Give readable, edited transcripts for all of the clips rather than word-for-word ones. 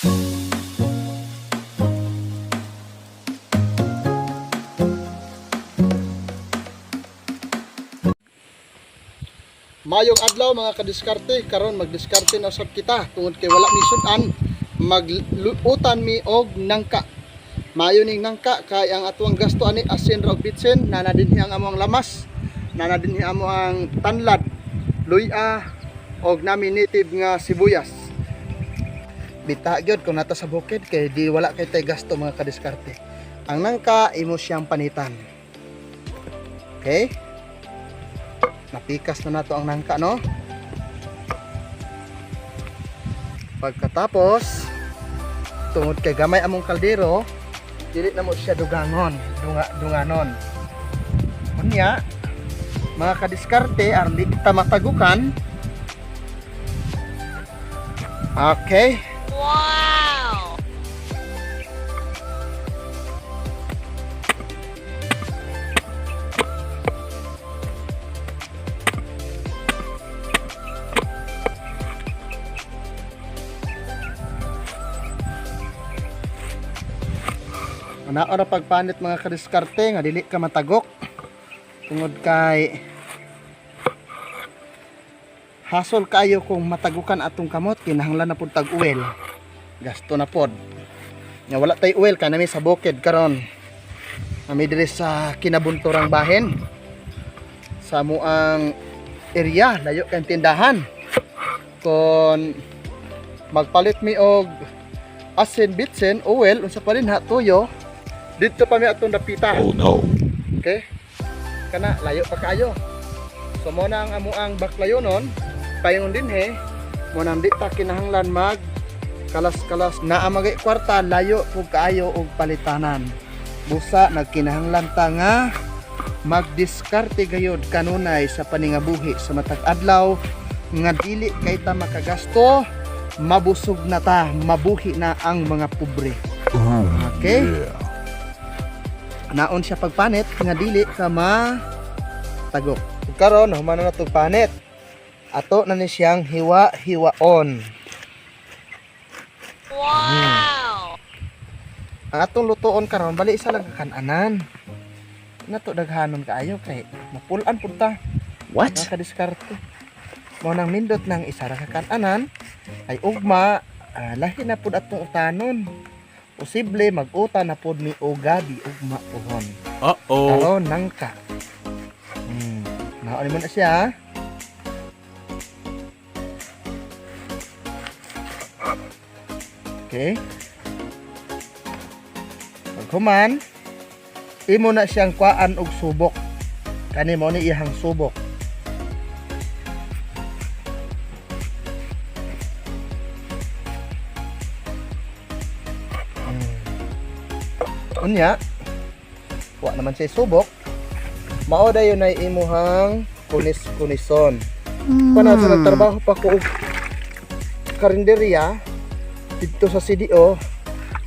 Mayong adlaw, mga kadiskarte. Karon magdiskarte na sad kita tungod kay wala mi sudan, magluutan mi og nangka. Mayo ning nangka kay ang atuang gasto ani asin ra og bitsin, nana dinhi ang among lamas, nana dinhi amo ang tanlad, luya og nami native nga sibuyas. Bita gyud kung nata sa bukid kay di wala kay tay gasto, mga kadiskarte. Ang nangka imo siyang panitan. Okay? Napikas na nato ang nangka, no? Pagkatapos, tungod kay gamay among kaldero, dili na mo siya dugangon, dunganon. Unya, mga kadiskarte, aron di kita matagukan. Okay. Wow! Una ora pagpanit, mga kadiskarte, nga dili ka matagok tungod kay hasol kayo kung matagukan atong kamot, kinahanglan na pud tag oil, gasto na pod. Nga wala tay oil kanami sa bukid karon, kami diri sa kinabunturang bahin sa muang area, layo kay tindahan. Kon magpalit mi og asin, bitsin, oil, unsa pa rin ha, tuyo, didto pa mi atong dapita. Oh no. Okay? Kana layo pa kaayo. So mo na ang amuang baklayonon, paingon dinhi, mo nang di ta kinahanglan mag kalas-kalas na amagay kwarta, layo pug kaayo og palitanan. Busa nagkinahanglan ta nga magdiskarte gayod kanunay sa paningabuhi sa matag adlaw nga dili kay ta makagasto, mabusog na ta, mabuhi na ang mga pobre. Oh, Okay? yeah. Naon siya pagpanit nga dili ka ma tagok. Ug karon human na natog panit. Ato na ni siyang hiwa-hiwaon. Wow! Ang atong lutoon karon bali isa lang ka kananan. Nato daghanon kaayo kay mapulan pud ta. What? Mga kadiskarte. Mao nang nindot ng isa ra ka kananan ay ugma, lahi na pud atong utanon. Posible mag-uta na pud mi og gabi ugma pohon. Uh-oh. Karon nangka. Naon mo na siya, ha? Okay. Paghuman, imo na siyang kuaan og subok. Kani mo ni iyang subok. Unya, wa naman siya subok. Mao dayon ay imuhang kunis-kunison. Panahon sa nagtrabaho pa ko og karinderya dito sa CDO,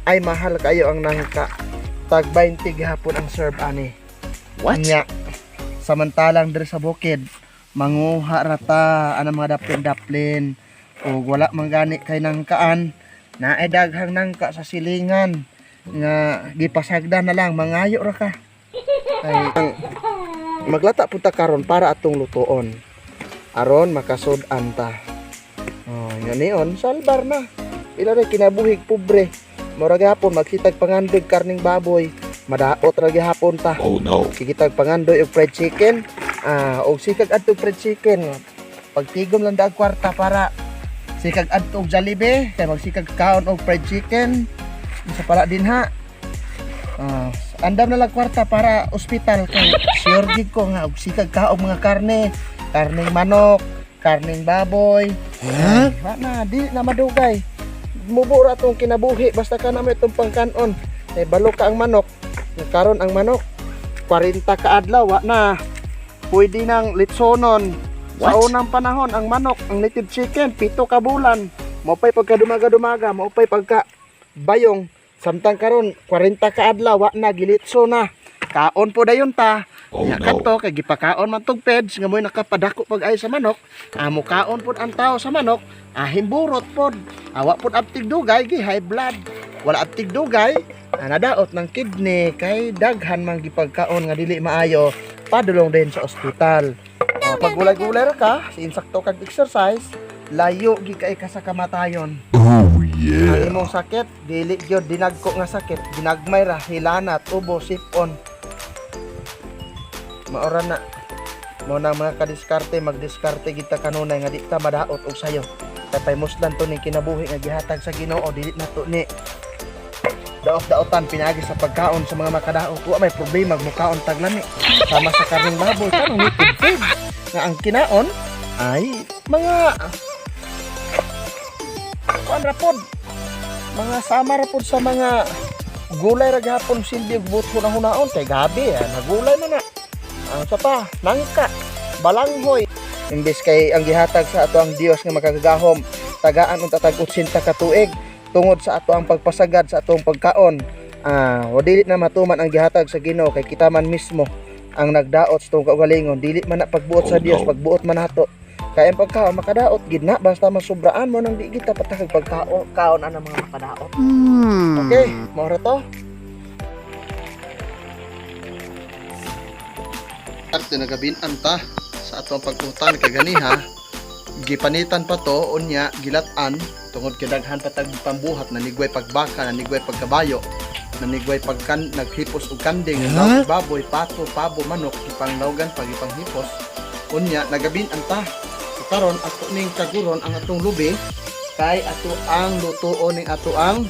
ay mahal kayo ang nangka. Tag 20 gihapon ang serve ani. What? Nya, samantalang diri sa bukid, manguha rata anang mga daplin-daplin o wala man gani kay nangkaan, naay daghang nangka sa silingan nga gipasagdan na lang, mangayo ra ka. Ay, maglata punta karon para atong lutoon aron makasud-an ta. Oh, yun niyon, salbar na. Ila ra kinabuhig pobre. Mura gihapon magsitag pangandoy karning baboy, madaot ra gihapon ta. Oh no. Sigitag pangandoy og fried chicken. Og sikag adto fried chicken. Pagtigom lang daag kwarta para sikag adto og Jollibee kay magsikag kaon og fried chicken. Isa pala din ha. Andam na lang kwarta para ospital kay sure gid ko nga og sikag ka og mga karne, karneng manok, karneng baboy. Huh? Wa na, di na madugay. Mubo ra tong kinabuhi basta ka na may itong pangkanon. Kay balo ka ang manok. Karon ang manok 40 ka adlaw wa na. Pwede nang litsonon. Sa What? unang panahon ang manok, ang native chicken, 7 ka bulan. Maupay pagka dumaga-dumaga, maupay pagka bayong. Samtang karon 40 ka adlaw wa na, gilitso na. Kaon po dayon ta. Oh, Nya no. kadto kay gipakaon man tog peds nga mo'y nakapadako pag ay sa manok. Amo kaon pod ang tao sa manok, ahimburot pod. Awa pod abtig dugay gi high blood. Wala abtig dugay, nadaot ng kidney kay daghan man gipagkaon nga dili maayo, padulong din sa ospital. Oh, pag gulay-gulay ra ka, insakto kag exercise, layo gi kay ka sa kamatayon. Oh Ang yeah. imong sakit, dili gyud dinagko nga sakit, ginagmay ra, hilanat, ubo, sipon. Maora na. Mo na mga kadiskarte, magdiskarte kita kanunay nga di ta madaot og sayo. Kay muslan to ning kinabuhi nga gihatag sa Ginoo, dili na to ni daot-daotan pinagi sa pagkaon sa mga makadaot. Wa may problema mukaon taglami. Sama sa karning baboy kanong ni food nga ang kinaon ay mga kuan ra pod, mga sama ra pod sa mga gulay ra gihapon silbi og buot hunaon kay gabi nagulay man na ang sa pa nangka, balanghoy, imbes kay ang gihatag sa ato ang Dios nga makagagahom tagaan unta tag 80 ka tuig tungod sa ato ang pagpasagad sa atong pagkaon, o dili na matuman ang gihatag sa Ginoo kay kita man mismo ang nagdaot sa atong kaugalingon. Dili man na pagbuot sa Oh, Dios, no. pagbuot man nato kay ang pagkaon makadaot gid na basta masubraan mo nang di kita patakag pagkaon kaon ana mga makadaot. Okay, mao ra to. At nagabin-an ta sa atong pag-utan kay ganiha gipanitan pa to, unya gilat-an tungod kay daghan pa tag pambuhat, nanigway pagbaka, nanigway pagkabayo, nanigway pagkan naghipos og kanding, huh? Baboy, pato, pabo, manok, gipanglawgan pa, gipanghipos. Unya nagabin-an ta. So karon ato ning kaguron ang atong lubi kay ato ang lutuon ning ato ang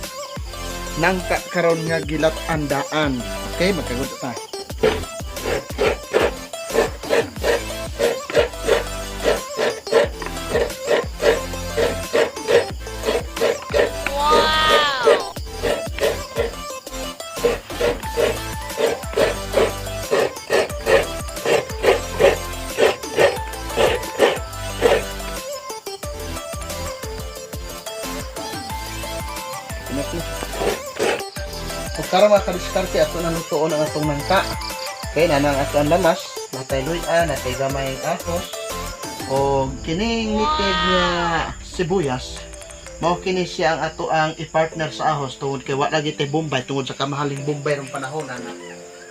nangka karon nga gilat-an daan. Okay, magkagod ta. Wow! Ingat na. Kung karon mga kadiskarte, ato na lutoon ang atong nangka. Okay, nanang ato ang lamas, natay luya, natay gamay ahos, o kining nitid nga sibuyas. Mao kini siya ang ato ang i-partner sa ahos tungod kay wa lagi tay Bombay tungod sa kamahaling Bombay rong panahon ana.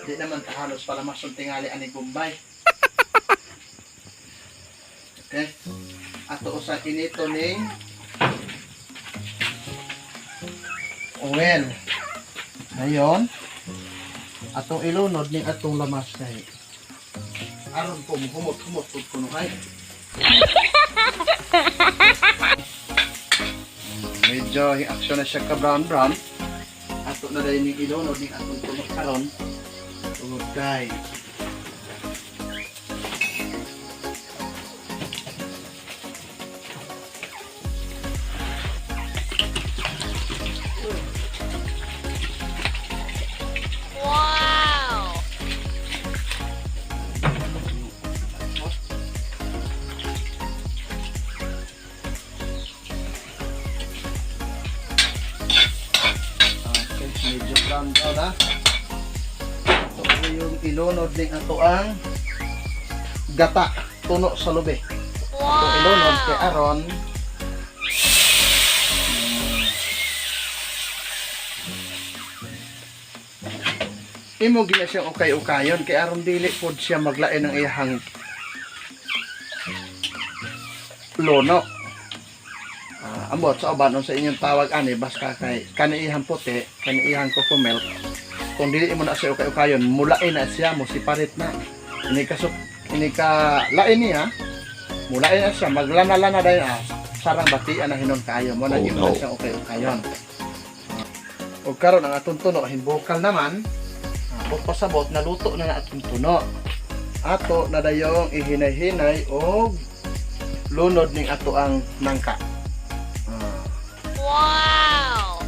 Di naman ta halos palamason tingali ani Bombay. Okay. Ato usa kinito ning oil. Ngayon, atong ilunod ning atong lamas kay aron po humot-humot pud kuno kay. Medyo yung action na siya ka brown brown. Ato na dahil ning ilunod ning atong tunok karon. Tungod kay Wow! Okay, medyo brown brown na. Ito po yung ilunod ning ato ang gata, tuno sa lubi. Ito ilunod kay Wow! aron imo gina siya ukay-ukayon kay aron dili pod siya maglain ang iyahang lunok. Ambot sa uban unsa inyong tawag ani, basta kay kani iyang puti, kani iyang coco milk. Kung dili mo na siya ukay-ukayon, mulain na siya mo siparit na. Ini ka ini ka lain niya, mulain na siya maglana-lana dayon sarang batian na hinon kaayo mo na Oh, gyud na no. siya ukay-ukayon. Og karon ang atong tuno himbukal naman. Bot pasabot naluto na na atong tuno. Ato na dayong ihinay-hinay og lunod ning ato ang nangka. Wow!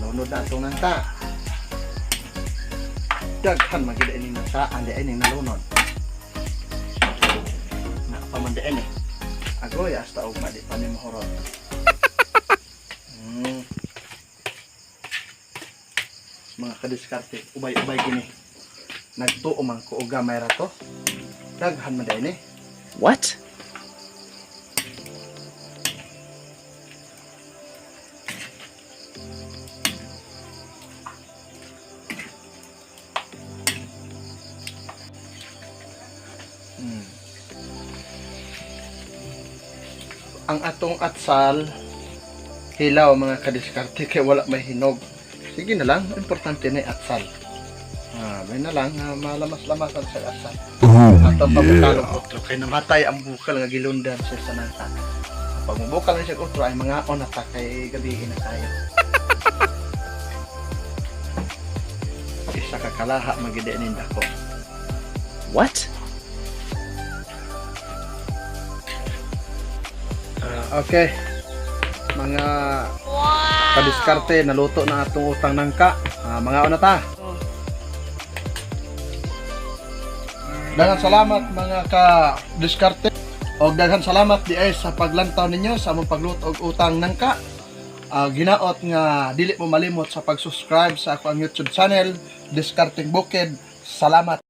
Lunod na atong nangka. Daghan man gid ining nangka, andi ining nalunod. Nakapaman di ini. Agoy hasta ugma di pa ni mahurot. Kadiskarte, ubay-ubay gini. Nagtuo man ko og gamay ra to. Daghan man ni. What? Ang atong atsal hilaw, mga kadiskarte, kay wala may hinog. Sige na lang, importante na yung atsal. May na lang malamas-lamasan sa atsal. Oh Atong yeah. pamukal og otro kay namatay ang bukal nga gilundan siya sa nangka. Pag mubukal na siya og otro ay mga na ta kay gabi na tayo. Isa ka kalaha magide ninda ko. What? Okay. Mga kadiskarte, naluto na atong utang nangka. Mga una ta. Daghang salamat, mga ka-diskarte. Og daghan salamat di ay sa paglantaw ninyo sa among pagluto og utang nangka. Ginaot nga dili mo malimot sa pag-subscribe sa ako ang YouTube channel, Diskarteng Bukid. Salamat.